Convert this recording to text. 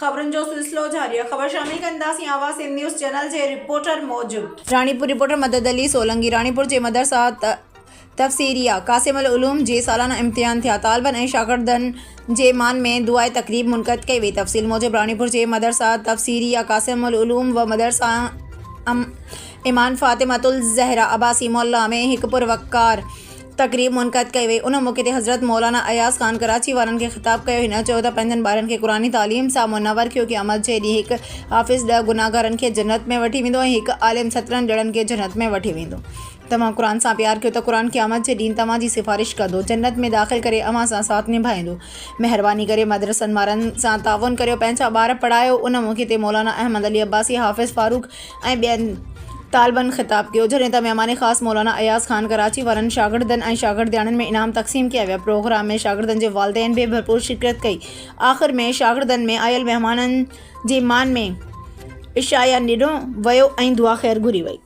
خبرن جو سلسلو جاري آهي خبر شامل ڪنداسين آواز سنڌ نيوز چينل جي رپورٽر موجب. راڻيپور، رپورٽر مدد علي سولنگي، راڻيپور جي مدرسه تفسيريه قاسم العلوم جي سالانه امتحان ٿيا، طالبن ۽ شاگردن جي مان ۾ دعائي تقريب منعقد ڪئي وئي، تفصيل موجب راڻيپور جي مدرسه تفسيريه قاسم العلوم و مدرسه امان فاطمة الزهره عباسي محله ۾ هڪ پروقار تقريب منعقد ڪئي وئي. ان موقعي تي حضرت مولانا اياز خان ڪراچي وارن کي خطاب ڪيو. هن چيو ته پنهنجن ٻارن کي قرآني تعليم سان منور ڪيو، قيامت جي ڏينهن هڪ حافظ ڏهه گنهگارن کي جنت ۾ وٺي ويندو ۽ هڪ عالم سترن ڄڻن کي جنت ۾ وٺي ويندو. توهان قرآن سان پيار ڪيو ته قرآن قيامت جي ڏينهن توهان جي سفارش ڪندو، جنت ۾ داخل ڪري اوهان سان ساٿ نڀائيندو. مهرباني ڪري مدرسن وارن سان تعاون ڪريو، پنهنجا ٻار پڙهايو. ان موقعي تي مولانا احمد علي عباسي، حافظ فاروق ۽ ٻين طالبن خطاب ڪيو، جڏهن ته مهمان خاص مولانا اياز خان ڪراچي وارن شاگردن ۽ شاگردياڻين ۾ انعام تقسيم ڪيا ويا، پروگرام ۾ شاگردن جي والدين به ڀرپور شرڪت ڪئي، آخر ۾ شاگردن ۾ آيل مهمانن جي مان ۾ عشائيه ڏنو ويو ۽ دعا خير گهري وئي.